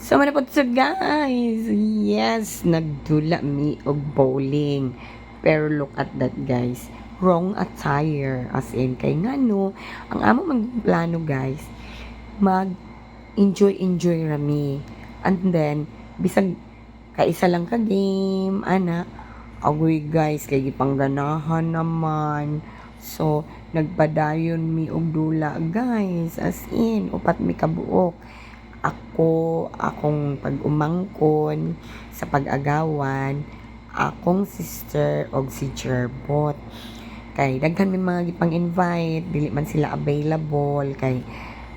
So, mao na po to, guys. Yes, nagdula mi og bowling. Pero look at that, guys. Wrong attire. As in, kay ngano, ang amo mang plano, guys, mag enjoy enjoy rami. And then, bisag kaisa lang ka game, ana, agoy guys, kay gipangganahan naman. So, nagpadayon mi og dula, guys. As in, upat mi kabuok. Ako, akong pag-umangkon sa pag-agawan, akong sister og si Jerbot. Kay daghan may mga gipang-invite, dili man sila available kay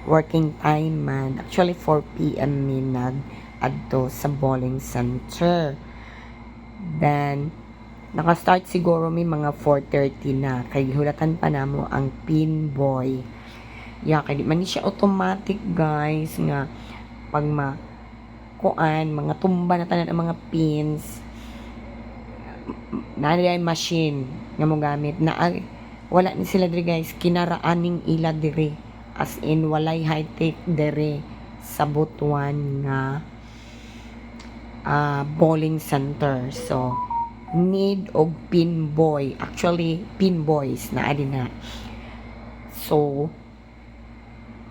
working time man. Actually, 4 p.m. mi nag adto sa bowling center. Then naka-start siguro mi mga 4:30 na kay gihulatan pa namo ang pin boy. Yeah, kay di man ni siya automatic, guys, nga pag ma kuan mga tumba na tanan ang mga pins na ay machine nga mo gamit na ay, wala ni sila diri, guys, kinaraaning ila diri, as in walay high tech diri sa Butuan nga bowling center. So need og pin boy. Actually, pin boys na adi na. So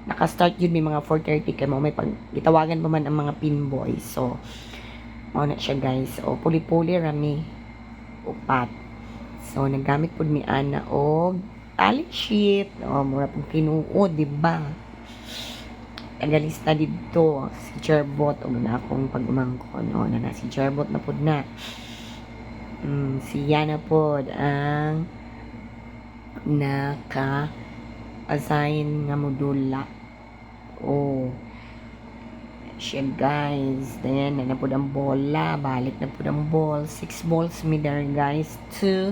naka-start yun may mga 4:30 kay mao may pag gitawagan pa man ang mga pin boys. So mao na siya, guys. So puli-puli rami upat. So naggamit pud mi ana og tally sheet. O mura pud tinuod, di ba? Tagalista didto si Jerbot og na akong pag-umangkon. O na na si Jerbot na pud na. Si Yana pod ang naka assign nga modula. Oh, siya, guys. Then, na pud ang bola. Balik na pud ang ball. Six balls mi there, guys. Two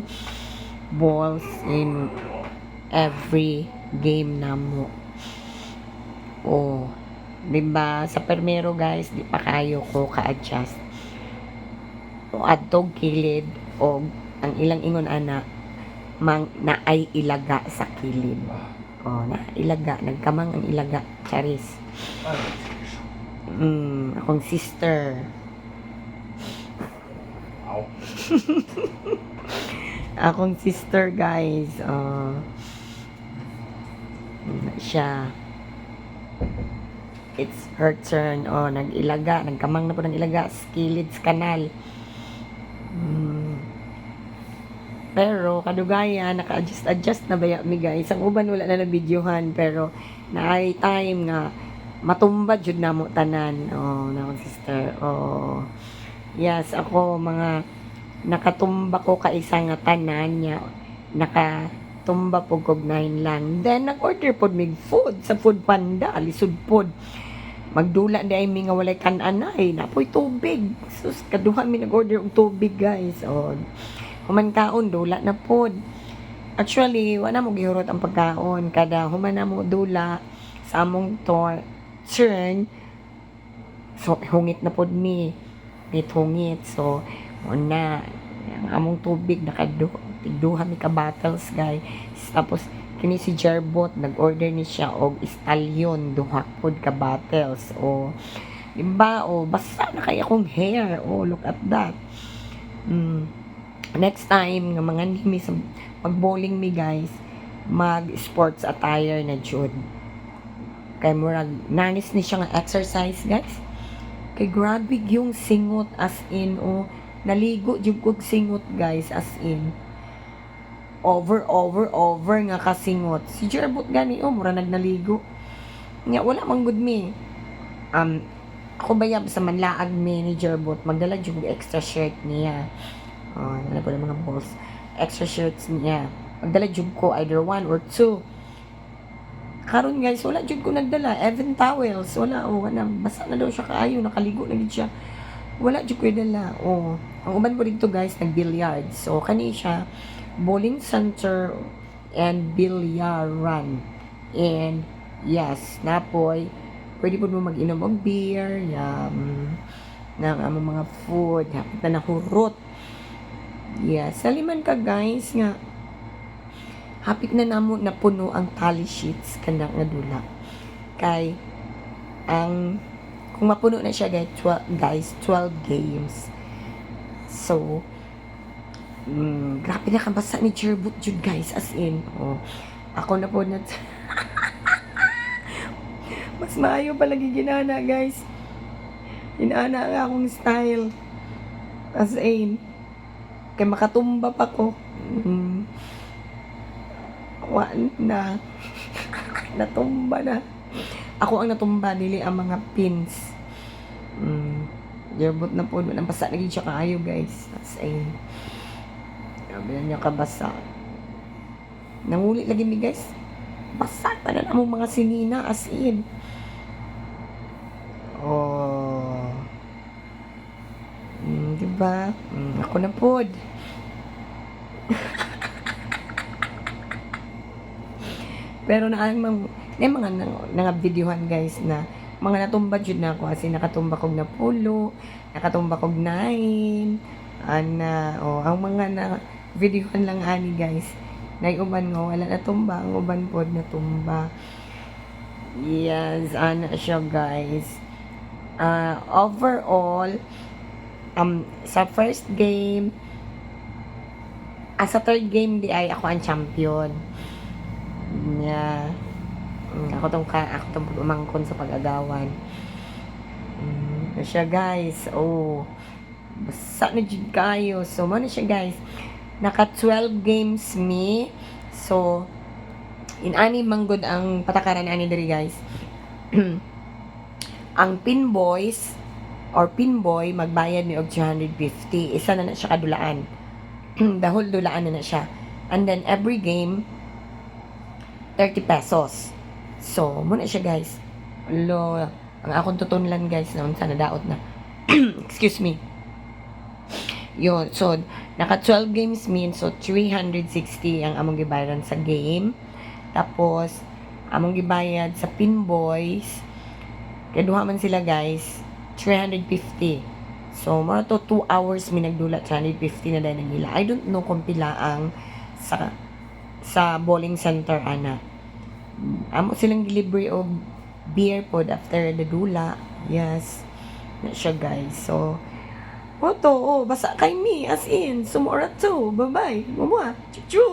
balls in every game namo. Oh, 'di ba? Sa permero, guys, di pa kayo ko ka-adjust. O adtog kilid og ang ilang ingon ana mang naay ilaga sa kilid. Oh, na ilaga, nagkamang ang ilaga, charis. Akong sister. Au. Akong sister, guys. Oh. Siya. It's her turn. Oh, nag-ilaga. Nagkamang na po ng ilaga. Kilid sa kanal. Pero, kadugayan, naka-adjust-adjust na baya mi, guys. Ang uban wala na na-videohan. Pero, naay time nga, matumba jud namo tanan. Oh, na akong sister. Oh. Yes, ako, mga nakatumba ko kaisa nga tanan niya. Nakatumba po kog 9 lang. Then, nag-order pod mig food sa Food Panda. Lisod pod. Magdula di ay mi nga walay kan-anay. Napoy tubig. Sus, kaduha mi nag-order og tubig, guys. Oh. Human kaon, dula na pod. Actually, wala mo gihurot ang pagkaon. Kada human na mo dula sa among turn, so hungit na pod mi. Mit hungit. So, na ang among tubig nakadu tigduha mi ka bottles, guys. Tapos kini si Jerbot, nag-order ni siya og Stallion, duha pod ka bottles. O di ba? O basta na kay akong hair. Oh, look at that. Next time nga mga mi sa mag-bowling mi, guys, mag sports attire na jud. Kay murag nanis ni siya nga exercise, guys. Kay grabe yung singot, as in, oh, naligo jud kog singot, guys, as in. Over, over, over nga kasingot. Si Jerbot gani, oh, mura nagnaligo. Nga, wala man gud mi. Ako bayab sa manlaag mi ni Jerbot, magdala jud og extra shirt niya. Oh, wala po ng mga balls. Extra shirts niya. Magdala jud ko either one or two. Karon, guys, wala jud ko nagdala. Even towels, wala, oh, wala. Basa na daw siya kaayo, nakaligo na gid siya. Wala jud ko dala. Oh, ang uban po dito, guys, nag-billiard. So kani siya bowling center and bilyaran. And yes, napoy pwede po mo mag-inom og beer, yum, ng among mga food, hapit na nahurot. Yes, saliman ka, guys, nga hapit na namo napuno ang tally sheets kana nga dula. Kay ang Kung mapuno na siya, guys, 12, guys, 12 games. So, grabe na kabasa ni Jerbut jud, guys, as in. Oh, ako na po na mas maayo palagi ginana, guys. Inana nga akong style. As in. Kay makatumba pa ko. Wa na. Natumba na. Ako ang natumba, dili ang mga pins. Jerbot na po. Ang basa na siya kaayo, guys. As in. Grabe na niya kabasa. Nanguli lagi mi, guys. Basa pa na among mga sinina, as in. Oh. Diba? Ako na pod. Pero na ang mga, na mga nga videohan, guys, na mga natumba jud na ako kasi nakatumba kog napulo, nakatumba kog 9, ana, oh, ang mga na videohan lang ani, guys. Nay uban nga wala natumba, ang uban pod natumba. Yes, ana siya, guys. Overall, sa first game, sa third game di ay ako ang champion. Yeah. Ako tong umangkon sa pag-agawan. Siya, guys. Oh. Basa na jud kayo. So mo na siya, guys. Naka 12 games mi. So inani manggod ang patakaran ani diri, guys. Ang pin boys or pin boy magbayad ni og 250. Isa na na siya kadulaan. Dahol dulaan na na siya. And then every game 30 pesos. So, muna siya, guys. Lo, ang akong tutunlan, guys, na unsa na daot na. Excuse me. Yun. So, naka 12 games mean, so 360 ang among gibayaran sa game. Tapos, among gibayad sa pin boys, kaya duha man sila, guys, 350. So, mura to 2 hours mi nagdula, 350 na dahil nila. I don't know kung pila ang sa bowling center ana. Amo silang delivery og beer pod after the dula. Yes. Na siya, guys. So, Oto, oh, basa kay me as in. Sumora to. Bye-bye. Mama. Chuchu.